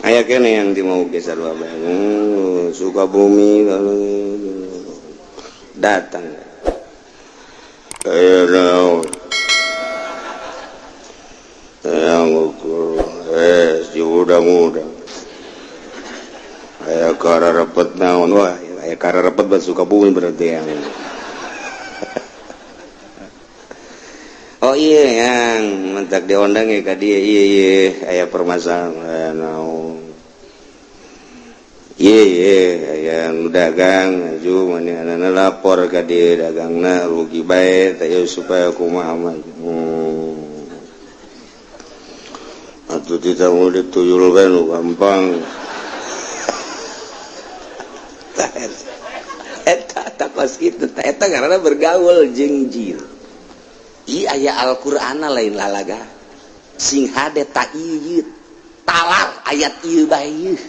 Aya kene yang di mau ge sarua bae. Sukabumi datang. Aya naon? Yang ukur diudang-udang. Aya kararepet naon, wah, aya kararepet buat Sukabumi berarti yang. Oh iya, yang mentak diundang ya ka dia, iya iya aya permasalahan naon. Iya iya aya nu dagang aju manehna lapor ka dia, dagangna rugi bae teh, supaya kumaha mah. Atuh tidak mau dituyul bae nu gampang. Eta takos kitu, eta karena bergaul jeung jin. Ieu aya Al-Qur'ana, lain lalaga. Sing hade ta ieu talar ayat ieu bae ieu.